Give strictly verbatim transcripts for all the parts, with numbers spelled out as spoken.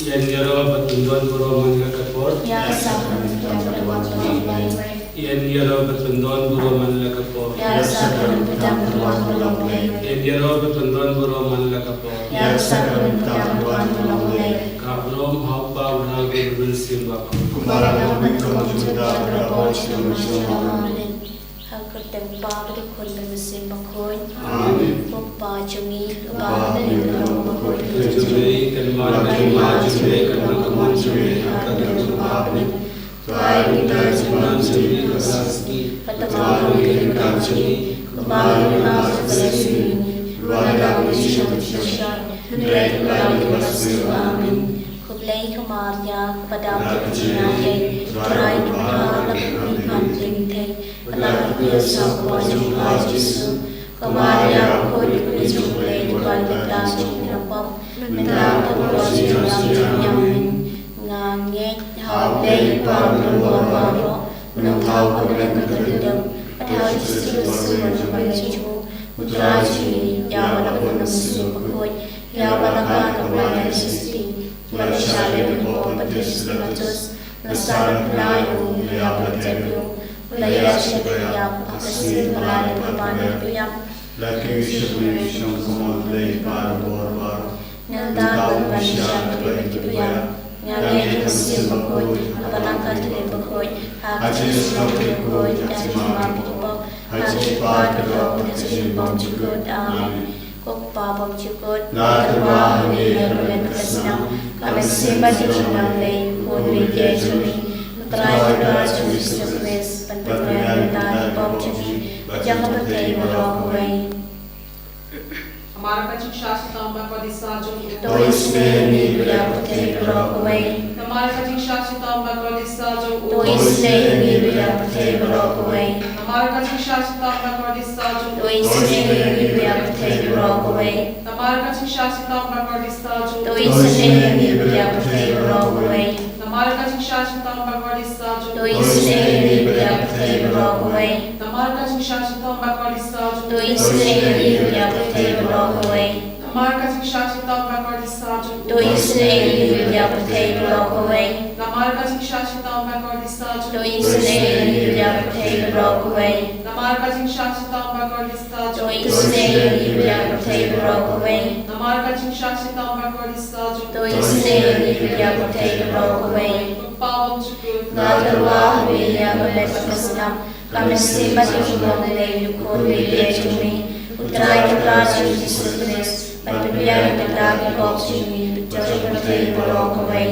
Ïa ngi ïaroh bad pyndon baroh man la ka por. Ïa ka sakramen pyndonkam baroh man la ka por. Ïa ngi ïaroh bad pyndon baroh man la ka por. Ïa ka sakramen pyndonkam baroh man la ka por. Ïa ka sakramen pyndonkam baroh man la ka por. Ïa ka sakramen pyndonkam baroh man la ka por. Ka burom ha u Kpa, u Khun bad u Mynsiem Bakhuid. Kumba la dang mynta, kumjuh, barabor, junom junom. Amen. Ha ka kyrteng u Kpa bad u Khun bad u Mynsiem Bakhuid. Amen. Ko Kpa jong ngi uba ha bneng, ka long bakhuid. Ka jong ngi, kan wan ka jingim jong ngi, kan long ka mon jong ngi ha ka kyrteng u Kpa ha bneng. Trai ngi, trai jingim jong ngi, ka sngi. Ka tymmen jong ngi, ka jingim jong ngi, ka ba ngi, ka sngi. Ruh da ngi shisha. Hynrei ka ba ngi, ka sngi. Amen. Khublei ko Maria, kaba dap da ka jingaiei, Trai ka dap da ka jingaiei. Ba la kyrkhu ïa u saw kpoh jong u Jisu. Ko Maria, ko khuid jong u Blei, duwai ïa ngi kita kiba bun pop, mynta bad ha ka por jong ka jingim. Amen. Nga ngeit ha U Blei Kpa Baroh, Nongthaw Kynrad ka Kynrad, bad ha U Jisu Khrist u Nongpynim jong U Trai jong ngi, ïa uba la bun na u Mynsiem Bakhuid, ïa uba la kha na ka bnai August. Ba la shah leit na ka por Pontius Pilatus, la sah na ka bnai, la ïap, la tep ïa u, la ïaishah bad ïap, ha ka sngi ba lai la pan na ka ïap, la kiew sha ka shong ka mon U Blei Kpa Baroh. Nangta la wan ban ïaishah bad kiba ïap. Nga ngeit ha U Mynsiem Bakhuid, ha ka Balang Katholik bakhuid, ha ka jingsngewbha bakhuid, ha ka jingmap ki pop, ha ka jingpyrkhat ka doh, ha ka jingbymjukut kut. Amen. Ko Kpa bymjukut, nga tyrwa ha me ïa ka met ka snam, ka mynsiem bad ka jingim U Blei, U Khun baieit jong me, U Trai ka Kynrad jong ngi U Jisu Khrist, ban pynbiang na ka bynta ki pop jong ngi, bad ïa ka pyrthei baroh kawei. Namar ka jingshah shitom bakordit satia jong u. To isynei ïa ngi, bad ïa ka pyrthei baroh kawei. Namar ka jingshah shitom bakordit satia jong u. To isynei ïa ngi, bad ïa ka pyrthei baroh kawei. Namar ka jingshah shitom bakordit satia jong u. To isynei ïa ngi, bad ïa ka pyrthei baroh kawei. Namar ka jingshah shitom bakordit satia jong u. To isynei ïa ngi, bad ïa ka pyrthei baroh kawei. Namar ka jingshah shitom bakordit satia jong u. To isynei ïa ngi, bad ïa ka pyrthei baroh kawei. Namar ka jingshah shitom bakordit satia jong u. To isynei ïa ngi, bad ïa ka pyrthei baroh kawei. Namar ka jingshah shitom bakordit satia jong u. To isynei ïa ngi, bad ïa ka pyrthei baroh kawei. Namar ka jingshah shitom bakordit satia jong u. To isynei ïa ngi, bad ïa ka pyrthei baroh kawei. Namar ka jingshah shitom bakordit satia jong u. To isynei ïa ngi, bad ïa ka pyrthei baroh kawei. Namar ka jingshah shitom bakordit satia jong u. To isynei ïa ngi, bad ïa ka pyrthei baroh kawei. Ko Kpa bymjukut, nga tyrwa ha me ïa ka met ka snam, ka mynsiem bad ka jingim U Blei, U Khun baieit jong me, U Trai ka Kynrad jong ngi U Jisu Khrist, ban pynbiang na ka bynta ki pop jong ngi, bad jong ka pyrthei baroh kawei.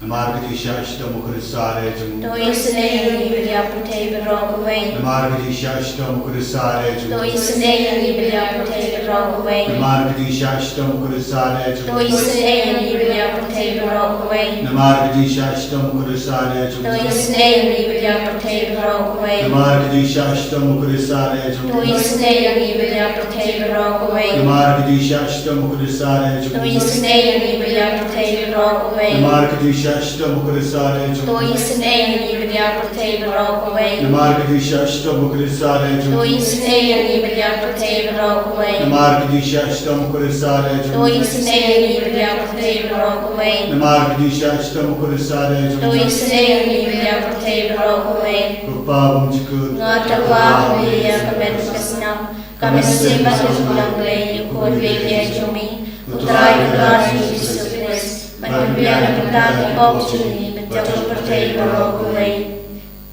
Namar ka jingshah shitom bakordit satia jong u. To isynei ïa ngi, bad ïa ka pyrthei baroh kawei. Namar ka jingshah shitom bakordit satia jong u. To isynei ïa ngi, bad ïa ka pyrthei baroh kawei. Namar ka jingshah shitom bakordit satia jong u. To isynei ïa ngi, bad ïa ka pyrthei baroh kawei. Namar ka jingshah shitom bakordit satia jong u. To isynei ïa ngi, bad ïa ka pyrthei baroh kawei. Namar ka jingshah shitom bakordit satia jong u. To isynei ïa ngi, bad ïa ka pyrthei baroh kawei. Namar ka jingshah shitom bakordit satia jong u. To isynei ïa ngi, bad ïa ka pyrthei baroh kawei. Namar ka jingshah shitom bakordit satia jong u. To isynei ïa ngi, bad ïa ka pyrthei baroh kawei. Namar ka jingshah shitom bakordit satia jong u. To isynei ïa ngi, bad ïa ka pyrthei baroh kawei. Namar ka jingshah shitom bakordit satia jong u. To isynei ïa ngi, bad ïa ka pyrthei baroh kawei. Namar ka jingshah shitom bakordit satia jong u. To isynei ïa ngi, bad ïa ka pyrthei baroh kawei. Ko Kpa bymjukut, nga tyrwa ha me ïa ka met ka snam, ka mynsiem bad ka jingim U Blei, U Khun baieit jong me, U Trai ka Kynrad jong ngi U Jisu Khrist, ban pynbiang na ka bynta ki pop jong ngi, bad jong ka pyrthei baroh kawei.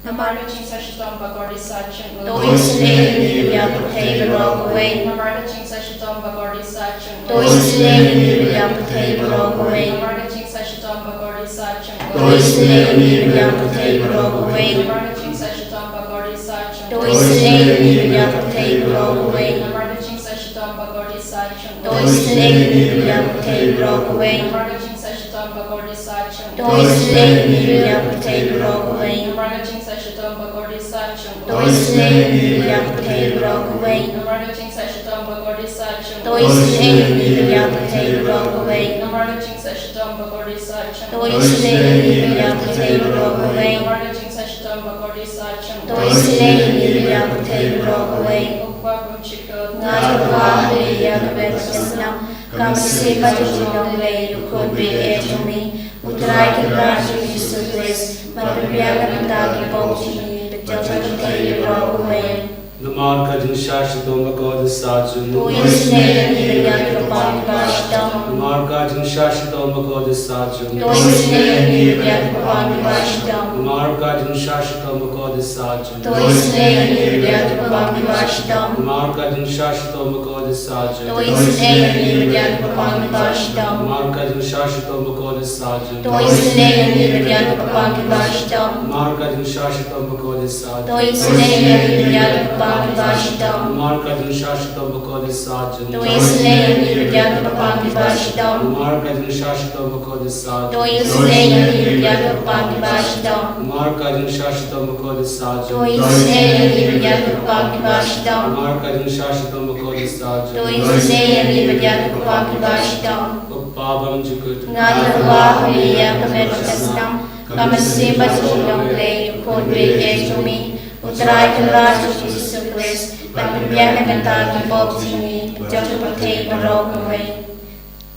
Namar ka jingshah shitom bakordit satia jong u. To isynei ïa ngi, bad ïa ka pyrthei baroh kawei. Namar ka jingshah shitom bakordit satia jong u. To isynei ïa ngi, bad ïa ka pyrthei baroh kawei. Namar ka jingshah shitom bakordit satia jong u. To isynei ïa ngi, bad ïa ka pyrthei baroh kawei. Namar ka jingshah shitom bakordit satia jong u. To isynei ïa ngi, bad ïa ka pyrthei baroh kawei. Namar ka jingshah shitom bakordit satia jong u. To isynei ïa ngi, bad ïa ka pyrthei baroh kawei. Namar ka jingshah shitom bakordit satia jong u. To isynei ïa ngi, bad ïa ka pyrthei baroh kawei. Namar ka jingshah shitom bakordit satia jong u. To isynei ïa ngi, bad ïa ka pyrthei baroh kawei. Namar ka jingshah shitom bakordit satia jong u. To isynei ïa ngi, bad ïa ka pyrthei baroh kawei. Namar ka jingshah shitom bakordit satia jong u. To isynei ïa ngi, bad ïa ka pyrthei baroh kawei. Namar ka jingshah shitom bakordit satia jong u. To isynei ïa ngi, bad ïa ka pyrthei baroh kawei. Ko Kpa bymjukut, nga tyrwa ha me ïa ka met ka snam, Ka mynsiem bad u jinglong Blei, u Khun beiñ jong ngi, u Trai Kynrad jong ngi Jisu Khrist, ban pynbiang na ka bynta ki pop jong ngi, bad jong ka pyrthei baroh kawei. Namar ka jingshah shitom bakordit sah jong u. To isynei ïa ngi bad ïa ki bapang kiba shitom. Namar ka jingshah shitom bakordit sah jong u. To isynei ïa ngi bad ïa ki bapang kiba shitom. Namar ka jingshah shitom bakordit sah jong u. To isynei ïa ngi bad ïa ki bapang kiba shitom. Namar ka jingshah shitom bakordit sah jong u. To isynei ïa ngi bad ïa ki bapang kiba shitom. Namar ka jingshah shitom bakordit sah jong u. To isynei ïa ngi bad ïa ki bapang kiba shitom. Namar ka jingshah shitom bakordit sah jong u. To isynei ïa ngi bad ïa ki bapang kiba shitom. Namar ka jingshah shitom bakordit sah jong u. To isynei ïa ngi bad ïa ki bapang kiba shitom. Namar ka jingshah shitom bakordit sah jong u. To isynei ïa ngi bad ïa ki bapang kiba shitom. Namar ka jingshah shitom bakordit sah jong u. To isynei ïa ngi bad ïa ki bapang kiba shitom. Namar ka jingshah shitom bakordit sah jong u. To isynei ïa ngi bad ïa ki bapang kiba shitom. Ko Pa bymjukut. Nga tyrwa ha me ïa ka met ka snam, ka mynsiem bad u jinglong Blei, u Khun beiñ jong ngi, u Trai Kynrad jong ngi Jisu Khrist, ban pynbiang na ka bynta ki pop jong ngi, bad jong ka pyrthei baroh kawei.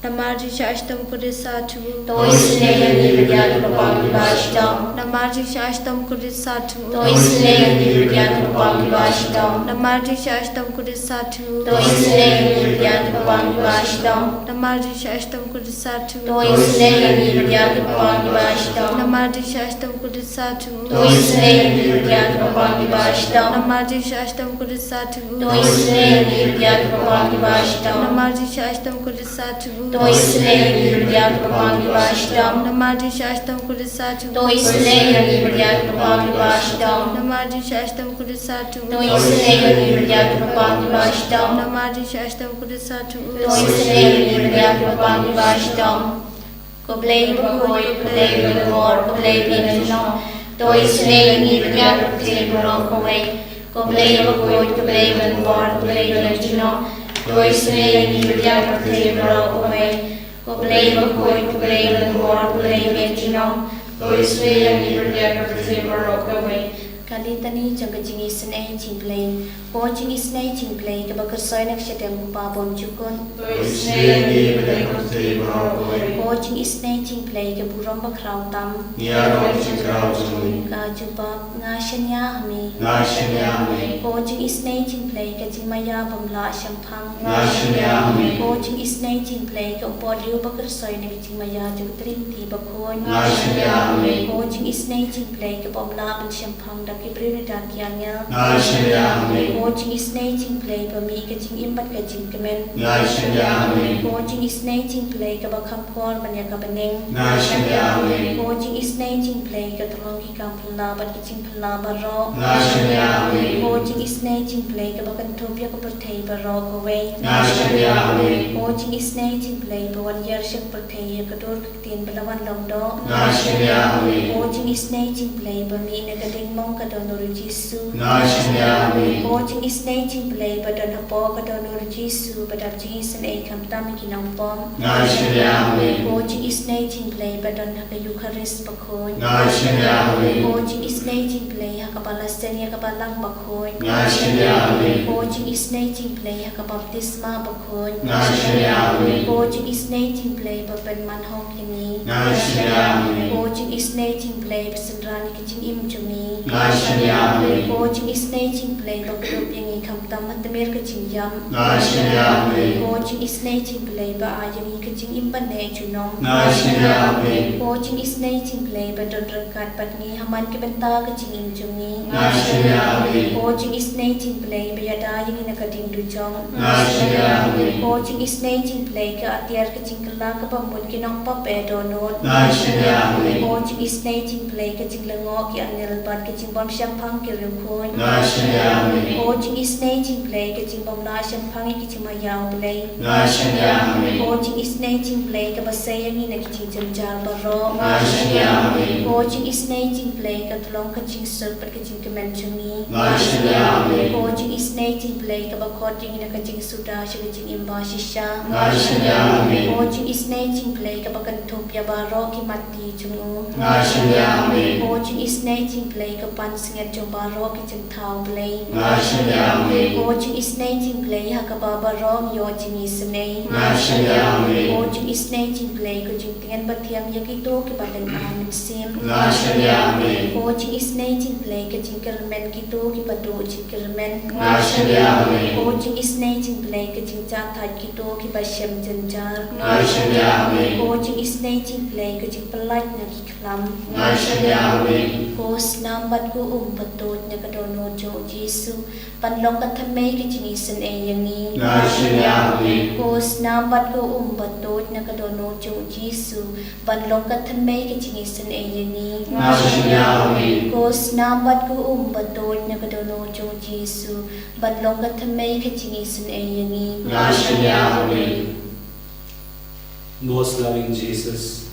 Namar jingshah shitom bakordit sah jong u. To isynei ïa ngi bad ïa ki bapang kiba shitom. Namar jingshah shitom bakordit sah jong u. To isynei ïa ngi bad ïa ki bapang kiba shitom. Namar jingshah shitom bakordit sah jong u. To isynei ïa ngi bad ïa ki bapang kiba shitom. Namar jingshah shitom bakordit sah jong u. To isynei ïa ngi bad ïa ki bapang kiba shitom. Namar jingshah shitom bakordit sah jong u. To isynei ïa ngi bad ïa ki bapang kiba shitom. Namar jingshah shitom bakordit sah jong u. To isynei ïa ngi bad ïa ki bapang kiba shitom. Namar jingshah shitom bakordit sah jong u. To isynei ïa ngi bad ïa ki bapang kiba shitom. Namar jingshah shitom bakordit sah jong u. To isynei ïa ngi bad ïa ki bapang kiba shitom. Namar jingshah shitom bakordit sah jong u. To isynei ïa ngi bad ïa ki bapang kiba shitom. Namar jingshah shitom bakordit sah jong u. To isynei ïa ngi bad ïa ki bapang kiba shitom. Ko Blei bakhuid, ko Blei badonbor, ko Blei beiñ jong ngi. To isynei ïa ngi bad ïa ka pyrthei baroh kawei. Ko Blei bakhuid, ko Blei badonbor, ko Blei beiñ jong ngi. To isynei ïa ngi bad ïa ka pyrthei baroh kawei. Ko Blei bakhuid, ko Blei badonbor, ko Blei beiñ jong ngi. To isynei ïa ngi bad ïa ka pyrthei baroh kawei. Ka Litani jong ka jingisynei jingblei. Ko jingisynei jingblei kaba kyrsoi na ka shadem u Pa bymjukut. To isynei ïa ngi bad ïa ka pyrthei baroh kawei. Ko jingisynei jingblei ka burom bakhraw tam. Ïa ka jingkhraw jong ngi. Ka jubab, nga shaniah ha me. Nga shaniah ha me. Ko jingisynei jingblei ka jingmaïa bym lah shemphang. Nga shaniah ha me. Ko jingisynei jingblei ka u pohliew ba kyrsoi na ka jingmaïa jong ka Triniti bakhuid. Nga shaniah ha me. Ko jingisynei jingblei ka bym lah ban shemphang da ki briew ne da ki angel. Nga shaniah ha me. Ko jingisynei jingblei ba mih ka jingim bad ka jingkmen. Nga shaniah ha me. Ko jingisynei jingblei kaba kham khor ban ïa ka bneng. Nga shaniah ha me. Ko jingisynei jingblei ka tyllong ki kam phylla bad ki jingphylla baroh. Nga shaniah ha me. Ko jingisynei jingblei kaba kynthup ïa ka pyrthei baroh kawei. Nga shaniah ha me. Ko jingisynei jingblei ba wan ïar sha ka pyrthei ha ka dur ka ktien ba la wan long doh. Nga shaniah ha me. Ko jingisynei jingblei ba mih na ka diengmong ka dohnud u Jisu. Nga shaniah ha me. Ko jingisynei jingblei ba don hapoh ka dohnud u Jisu ba dap jingisynei khamtam ïa ki nongpop. Nga shaniah ha me. Ko jingisynei jingblei ba don ha ka Eukharist bakhuid. Nga shaniah ha me. Ko jingisynei jingblei ha kaba la seng ïa ka Balang bakhuid. Nga shaniah ha me. Ko jingisynei jingblei ha ka baptisma bakhuid. Nga shaniah ha me. Ko jingisynei jingblei ba pynman hok ïa ngi. Nga shaniah ha me. Ko jingisynei jingblei ba synran ïa ka jingim jong ngi. Nga shaniah ha me. Ko jingisynei jingblei ba kdup ïa ngi khamtam ha tmier ka jingïap. Nga shaniah ha me. Ko jingisynei jingblei ba ai ïa ngi ka jingim ban neh junom. Nga shaniah ha me. Ko jingisynei jingblei ba don ryngkat bad ngi ha man ki bynta ka jingim jong ngi. Nga shaniah ha me. Ko jingisynei jingblei ba ïada ïa ngi na ka ding dujok. Nga shaniah ha me. Ko jingisynei jingblei ka atiar ka jingkylla kaba mut ki nongpop eh dohnud. Nga shaniah ha me. Ko jingisynei jingblei ka jinglyngngoh ki angel bad ka jingbym shemphang ki riewkhuid. Nga shaniah ha me. Ko jingisynei jingblei ka jingbym lah shemphang ïa ki jingmaïa u Blei. Nga shaniah ha me. Ko jingisynei jingblei kaba sei ïa ngi na ki jingjynjar baroh. Nga shaniah ha me. Ko jingisynei jingblei ka tyllong ka jingsuk bad ka jingkmen jong ngi. Nga shaniah ha me. Ko jingisynei jingblei kaba khot ïa ngi na ka jingsuda sha ka jingim bashisha. Nga shaniah ha me. Ko jingisynei jingblei kaba kynthup ïa baroh ki matti jong u. Nga shaniah ha me. Ko jingisynei jingblei ka pansngiat jong baroh ki jingthaw Blei. Nga shaniah ha me. Ko jingisynei jingblei ha kaba baroh ïoh jingisynei. Nga shaniah, amen. Ko jingisynei jingblei, ko jingtngen pathiang ïa kito kiba tyngkai mynsiem. Nga shaniah, amen. Ko jingisynei jingblei, ka jingkyrmen kito kiba duh jingkyrmen. Nga shaniah, amen. Ko jingisynei jingblei, ka jingjahthait kito kiba shem jynjar. Nga shaniah, amen. Ko jingisynei jingblei, ka jingpyllait na ki khlam. Nga shaniah, amen. Ko snam bad ko um ba tuid na ka dohnud jong u Jisu, ban long ka thymmei ka jingisynei ïa ngi. Nga shaniah, amen. Ko snam bad ko um ba tuid na ka dohnud jong u Jisu, ban long ka thymmei ka jingisynei ïa ngi. Nga shaniah, amen. Ko snam bad ko um ba tuid na ka dohnud jong u Jisu, ban long ka thymmei ka jingisynei ïa ngi. Nga shaniah, amen. Most loving Jesus,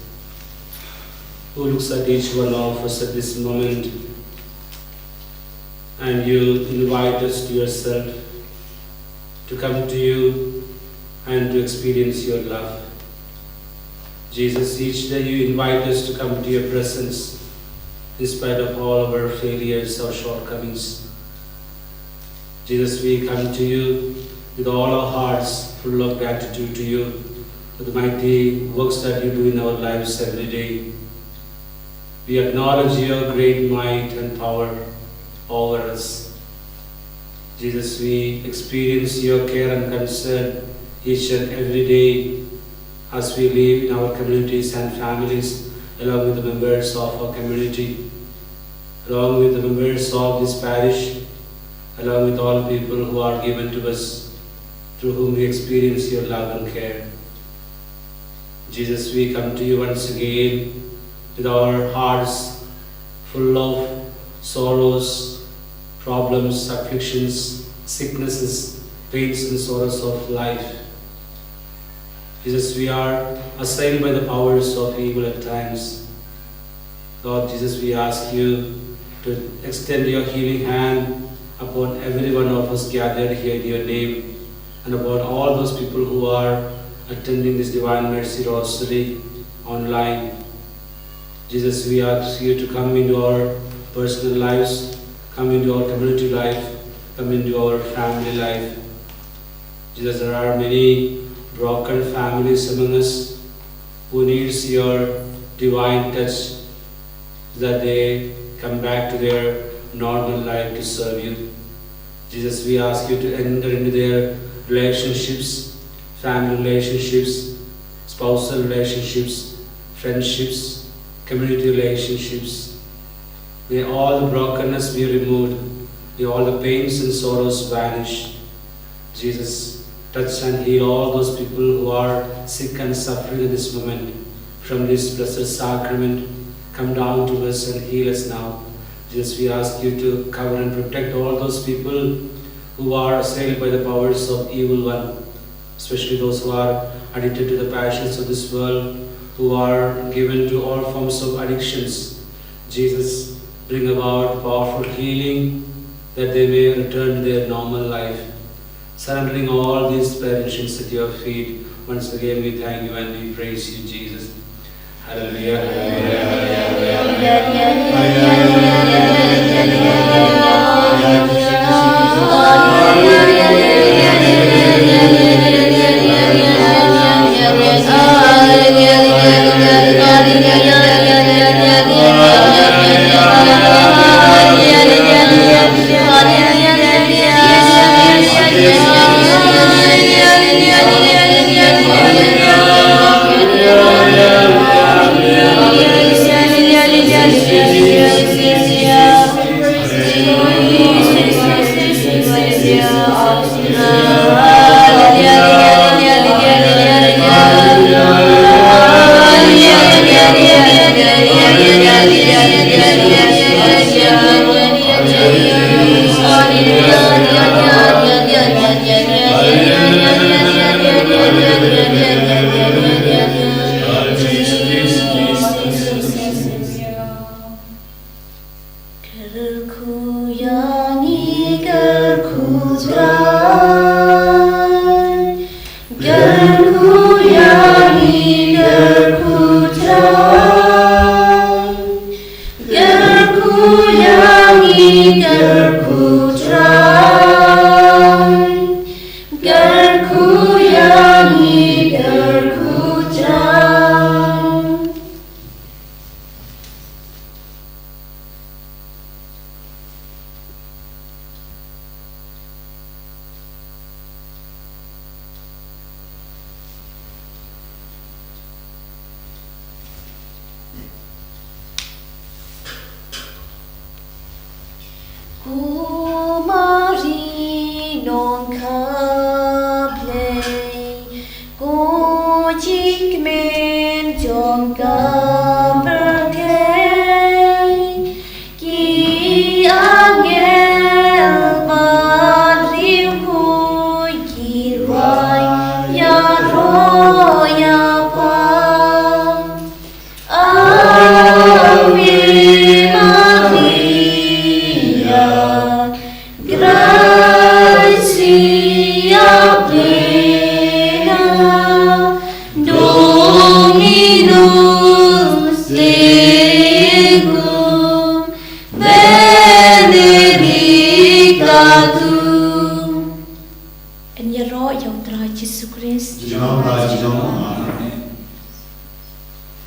who looks at each one of us at this moment, and you invite us to yourself, to come to you and to experience your love. Jesus, each day you invite us to come to your presence in spite of all our failures, our shortcomings. Jesus, we come to you with all our hearts full of gratitude to you for the mighty works that you do in our lives every day. We acknowledge your great might and power over us. Jesus, we experience your care and concern each and every day as we live in our communities and families, along with the members of our community, along with the members of this parish, along with all people who are given to us, through whom we experience your love and care. Jesus, we come to you once again with our hearts full of sorrows, problems, afflictions, sicknesses, pains, and sorrows of life. Jesus, we are assailed by the powers of evil at times. Lord Jesus, we ask you to extend your healing hand upon every one of us gathered here in your name, and upon all those people who are attending this Divine Mercy Rosary online. Jesus, we ask you to come into our personal lives, come into our community life, come into our family life. Jesus, there are many broken families among us who needs your divine touch, that they come back to their normal life to serve you. Jesus, we ask you to enter into their relationships, family relationships, spousal relationships, friendships, community relationships. May all the brokenness be removed. May all the pains and sorrows vanish. Jesus, touch and heal all those people who are sick and suffering at this moment. From this blessed sacrament, come down to us and heal us now. Jesus, we ask you to cover and protect all those people who are assailed by the powers of evil one, especially those who are addicted to the passions of this world, who are given to all forms of addictions. Jesus, bring about powerful healing that they may return to their normal life. Surrendering all these petitions at your feet, once again we thank you and we praise you, Jesus. Hallelujah, hallelujah, hallelujah. Jingkmen jong ka pyrthei, ki angel bad riew ki rai ïaroh ïa pha. Ave Maria, gratia plena, Dominus tecum, benedicta tu. Yn ïaroh ïa U Trai Jisu Khrist. Jong ka jong